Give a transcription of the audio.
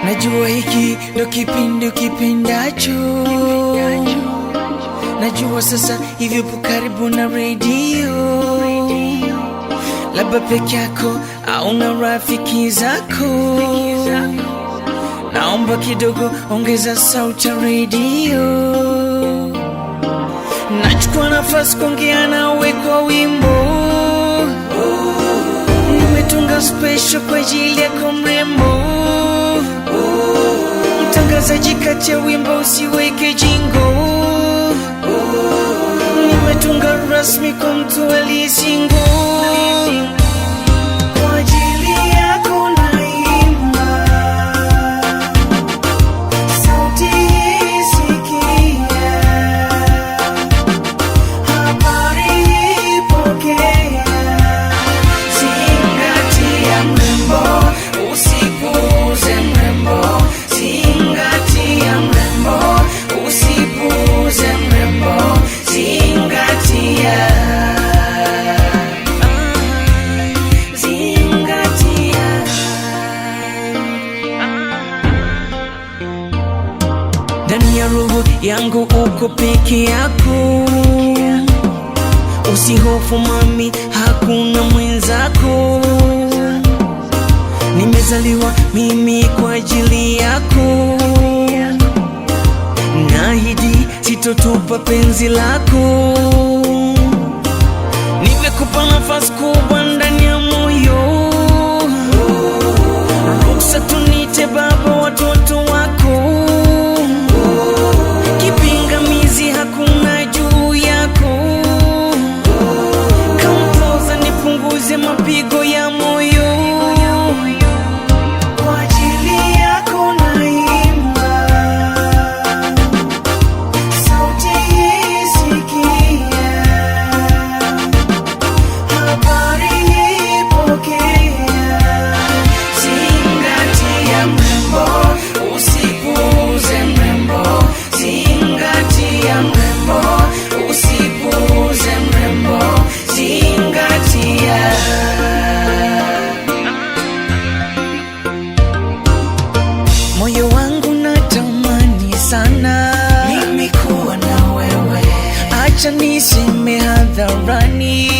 Najua hiki ndo kipindi ukipendacho, najua sasa hivi upo karibu na redio, labda peke yako au na rafiki zako. Naomba kidogo ongeza sauti ya redio, nachukua nafasi kuongea nawe kwa wimbo. Nimetunga special kwa ajili yako mrembo. Mtangazaji, kati ya wimbo usiweke jingo. Nimetunga rasmi kwa mtu aliyesingo. Kwa ajili yako naimba, sauti hii sikia, habari hii pokea. Zingatia mrembo, usipuuze mrembo. Zingatia mrembo, usipuuze mrembo. Zingatia, zingatia. Ndani ya roho yangu uko peke yako. Usihofu mami, hakuna mwenzako. Nimezaliwa mimi kwa ajili yako, naahidi sitotupa penzi lako. Nimekupa nafasi kubwa ndani ya moyo, ruksa tunite baba watoto wako. Kipingamizi hakuna juu yako. Kampoza nipunguze mapigo ya moyo. Kwa ajili yako naimba, sauti hii sikia, habari hii pokea. Zingatia mrembo, usipuuze mrembo. Zingatia mrembo, usipuuze mrembo. Zingatia. Moyo wangu natamani sana mimi kuwa na wewe, acha niseme hadharani,